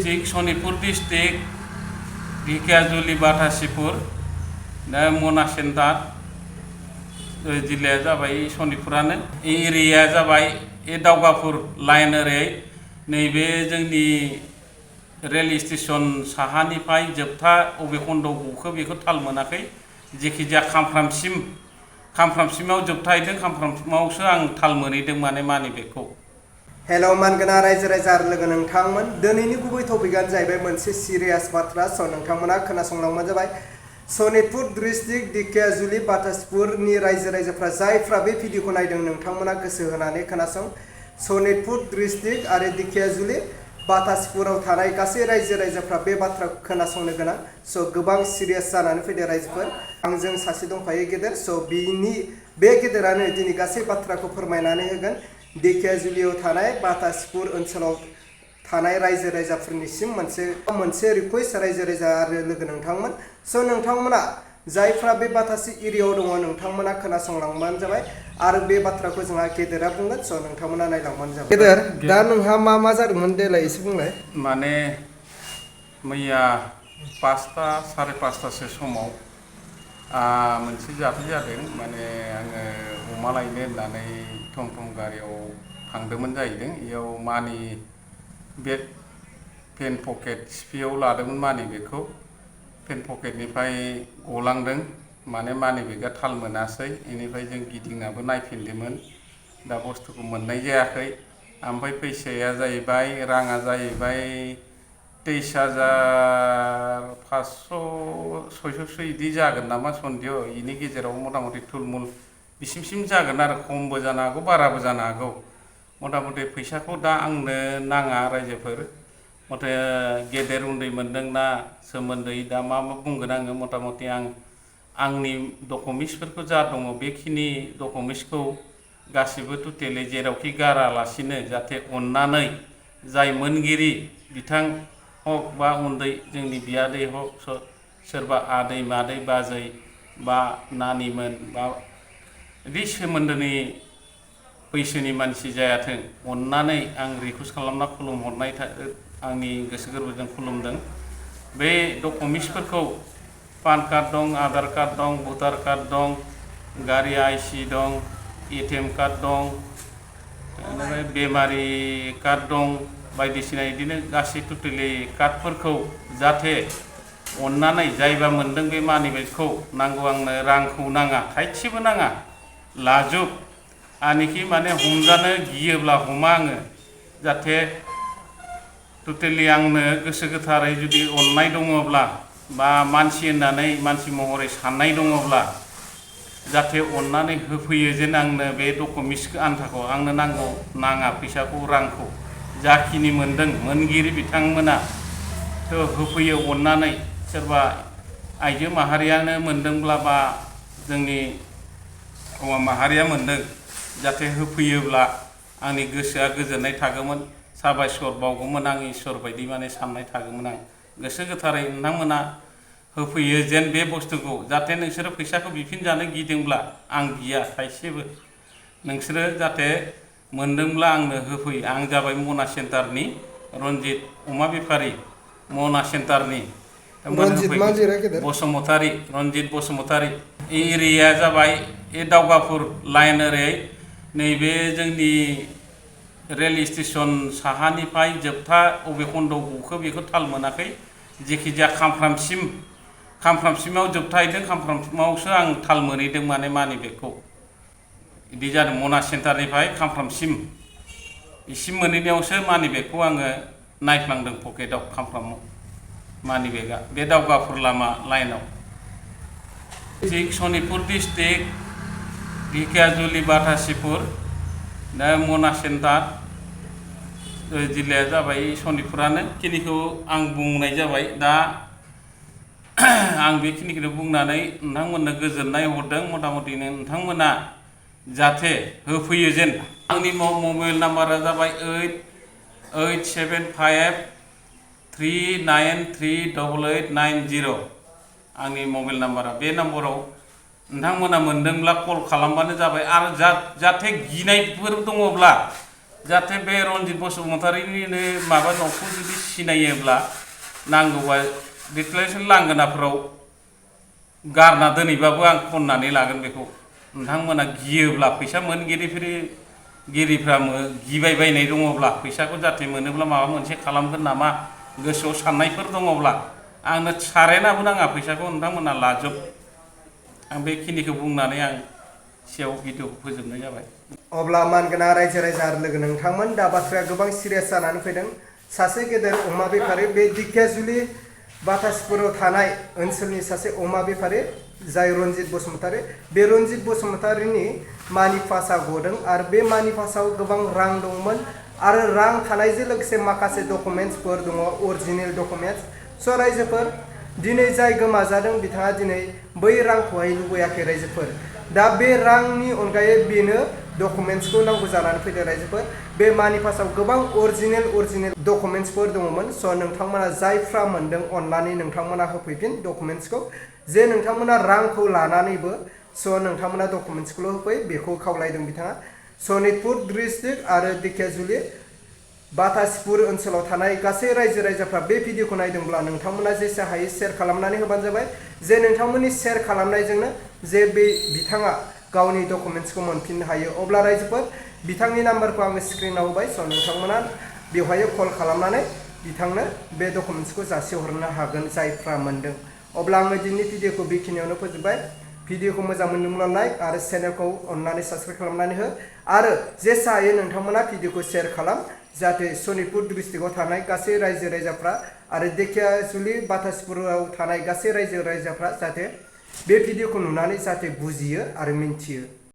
District Sonitpur district Dhekiajuli बातासिपुर दा मना centre जिल्लाया जाबाय सनितपुरानो एरियाया जाबाय दावगाफुर लाइन ओरै नैबे जोंनि रेल स्टेशन साहानिफ्राय जोबथा अबे खन्दआव गखो बेखौ थाल मोनाखै जेखिजाया खामफ्रामसिमाव जोबथाहैदों खामफ्रामसिमावसो आं थाल मोनहैदों माने बेखौ। हेलौ मानगोनां रायजो राजा आरो लोगो नोंथांमोन, दिनैनि गुबै टपिकआनो जाहैबाय मोनसे सिरियास बाथ्रा। नोंथांमोना खोनासंलांबानो जाबाय। सनितपुर डिस्ट्रिक्ट ढेकियाजुलि बातासिपुरनि रायजो राजाफ्रा जायफ्रा बे भिडिअखौ नायदों नोंथांमोना गोसो होनानै खोनासं। सनितपुर डिस्ट्रिक्ट आरो ढेकियाजुलि बातासिपुराव थानाय गासै रायजो राजाफ्रा बे बाथ्राखौ खोनासंनो गोनां। गोबां सिरियास जानानै फैदों रायजोफोर। आंजों सासे दंफायो गेदेर। बे गेदेरानो दिनै गासै बाथ्राखौ फोरमायनानै होगोन। ढेकियाजुलियाव थानाय बातासिपुर ओनसोलाव थानाय रायजो राजाफोरनिसिम मोनसे रिक्वेस्ट रायजो राजा आरो लोगो नोंथांमोन। नोंथांमोना जायफ्रा बे बातासि एरियायाव दङ नोंथांमोना खोनासंलांबानो जाबाय आरो बे बाथ्राखौ जोंहा गेदेरा बुंगोन। नोंथांमोना नायलांबानो जाबाय। गेदेर, दा नोंहा मा जादोंमोन देलाय एसे बुंलाय। माने मैया 5टा 5:30 समाव मोनसे जाथाय जादों। माने आङो अमा लायनो होननानै थम गारियाव थांदोंमोन जाहैदों। इयाव मानि बेग पेन पकेट सिफियाव लादोंमोन मानि बेगखौ। पेन पकेटनिफ्राय गलांदों, माने मानि बेगआ थाल मोनासै। बेनिफ्राय जों गिदिंनाबो नायफिनदोंमोन, दा बुस्थुखौ मोननाय जायाखै। ओमफ्राय फैसाया जाहैबाय, राङा जाहैबाय 23,500-600 बिदि जागोन नामा सन्देह। बेनि गेजेराव मथा मथि थुलमुल बिसिमसिम जागोन आरो, खमबो जानो हागौ बाराबो जानो हागौ। मथा मथि फैसाखौ दा आंनो नाङा रायजोफोर। मथे गेदेर उन्दै मोनदोंना सोमोन्दै दा मा बुंगोन आङो। मथा मथि आंनि डकुमेन्ट्सफोरखौ जा दङ बेखिनि डकुमेन्ट्सखौ गासिबो टटेलि जेरावखि गारालासिनो जाहाथे अननानै जाय मोनगिरि बिथां हक बा उन्दै जोंनि बियादै हक, सोरबा आदै मादै बाजै बा नानिमोन बा बिदि सोमोन्दोनि बैसोनि मानसि जायाथों, अननानै आं रिकुवेस्ट खालामना खुलुमहरनाय आंनि गोसो गोरबोजों खुलुमदों। बे डकुमेन्ट्सफोरखौ पान कार्ड दं, आधार कार्ड दं, भटार कार्ड दं, गारि IC दं, ATM कार्ड दं, बेनिफ्राय बेमारि कार्ड दं, बायदिसिना बिदिनो गासै टटेलि कार्डफोरखौ जाहाथे अननानै जायबा मोनदों बे मानि बेगखौ नांगौ आंनो, रांखौ नाङा, थाइसेबो नाङा, लाजुब आनिखि माने हमजानो गियोब्ला हमा आङो। जाहाथे टटेलि आंनो गोसो गोथारै जुदि अननाय दङब्ला बा मानसि होननानै मानसि महरै साननाय दङब्ला जाहाथे अननानै होफैयो जेन आंनो बे डकुमेन्ट्सखौ आन्थाखौ आंनो नांगौ, नाङा फैसाखौ, रांखौ जाखिनि मोनदों मोनगिरि बिथांमोना होफैयो अननानै। सोरबा आइजो माहारियानो मोनदोंब्ला बा जोंनि हौवा माहारिया मोनदों, जाहाथे होफैयोब्ला आंनि गोसोआ गोजोननाय थागौमोन, साबायखर बावगौमोन आं, इसोर बायदि माने साननाय थागौमोन आं। गोसो गोथारै नोंथांमोना होफैयो जेन बे बुस्थुखौ। जाहाथे नोंसोरो फैसाखौ बिफिनजानो गिदोंब्ला आं गिया थाइसेबो, नोंसोरो जाहाथे मोनदोंब्ला आंनो होफैयो। आं जाबाय मना सेन्टारनि रन्जित अमा बेफारि, मना सेन्टारनि बसुमतारी, रन्जित बसुमतारी। एरियाया जाबाय दावगाफुर लाइन ओरै नैबे जोंनि रेल स्टेशन साहानिफ्राय जोबथा अबे खन्दआव गखो बेखौ थाल मोनाखै जेखिजाया खामफ्रामसिमाव जोबथाहैदों खामफ्रामसिमावसो आं थाल मोनहैदों माने बेगखौ। बिदि जादों मना सेन्टारनिफ्राय खामफ्रामसिम इसिम मोनहैनायावसो मानि बेगखौ आङो नायफ्लांदों पकेटाव। खामफ्रामाव मानि बेगआ बे दावगाफुर लामा लाइनाव। सनितपुर डिस्ट्रिक्ट ढेकियाजुलि बातासिपुर दा मना सेन्टार जिल्लाया जाबाय सनितपुरानो। बेखिनिखौ आं बुंनाय जाबाय। दा आं बेखिनिखौनो बुंनानै नोंथांमोननो गोजोननाय हरदों। मथा मथि नोंथांमोना जाहाथे होफैयो जेन। आंनि मबाइल नाम्बारा जाबाय 8875393890 आंनि मबाइल नाम्बारा। बे नाम्बाराव नोंथांमोना मोनदोंब्ला कल खालामबानो जाबाय। आरो जाहाथे गिनायफोर दङब्ला जाहाथे बे रन्जित बसुमतारीनिनो माबा न'खौ जुदि सिनायोब्ला नांगौबा डिक्लारेसन लांगोनाफोराव गारना दोनैबाबो आं खननानै लागोन बेखौ नोंथांमोना गियोब्ला फैसा मोनगिरिफ्रा गिबाय बायनाय दङब्ला फैसाखौ जाहाथे मोनोब्ला माबा मोनसे खालामगोन नामा गोसोआव साननायफोर दङब्ला आंनो सारेनाबो नाङा फैसाखौ नोंथांमोना लाजोब आं बेखिनिखौ बुंनानै आं सेयाव भिडिअखौ फोजोबनाय जाबाय। अब्ला मानगोनां रायजो राजा आरो लोगो नोंथांमोन दा बाथ्राया गोबां सिरियास जानानै फैदों। सासे गेदेर अमा बेफारि बे दिकेजुलि बातासिपुराव थानाय ओनसोलनि सासे अमा बेफारि जाय रन्जित बसुमतारी बे रन्जित बसुमतारीनि मानि पासआ गदों आरो बे मानि पासआव गोबां रां दंमोन आरो रां थानायजों लोगोसे माखासे डकुमेन्टसफोर दङ अरिजिनेल डकुमेन्टस। स' रायजोफोर दिनै जाय गोमाजादों बिथाङा दिनै बै रांखौहाय लुबैयाखै रायजोफोर। दा बे रांनि अनगायै बेनो डकुमेन्टसखौ नांगौ जानानै फैदों रायजोफोर। बे मानि पासआव गोबां अरिजिनेल डकुमेन्टसफोर दङमोन। स' नोंथांमोना जायफ्रा मोनदों अननानै नोंथांमोना होफैफिन डकुमेन्टसखौ। जे नोंथांमोना रांखौ लानानैबो स' नोंथांमोना डकुमेन्टसखौल' होफै बेखौ खावलायदों बिथाङा। सनितपुर डिस्ट्रिक्ट आरो दिकेजुलि बातासिपुर ओनसोलाव थानाय गासै रायजो राजाफ्रा बे भिडिअखौ नायदोंब्ला नोंथांमोना जेसे हायो शेयार खालामनानै होबानो जाबाय। जे नोंथांमोननि शेयार खालामनायजोंनो जे बे बिथाङा गावनि डकुमेन्टसखौ मोनफिननो हायो। अब्ला रायजोफोर बिथांनि नाम्बारखौ आङो स्क्रिनाव होबाय। स' नोंथांमोना बेवहाय कल खालामनानै बिथांनो बे डकुमेन्टसखौ जासिहरनो हागोन जायफ्रा मोनदों। अब्ला आङो दिनैनि भिडिअखौ बेखिनियावनो फोजोबबाय। भिडिअखौ मोजां मोनदोंब्ला लाइक आरो चेनेलखौ अननानै साबस्क्राइब खालामनानै हो आरो जेसे हायो नोंथांमोना भिडिअखौ शेयार खालाम जाहाथे सनितपुर डिस्ट्रिक्टआव थानाय गासै रायजो राजाफ्रा आरो दिकेजुलि बातासिपुराव थानाय गासै रायजो राजाफ्रा जाहाथे बे भिडिअखौ नुनानै जाहाथे बुजियो आरो मिन्थियो।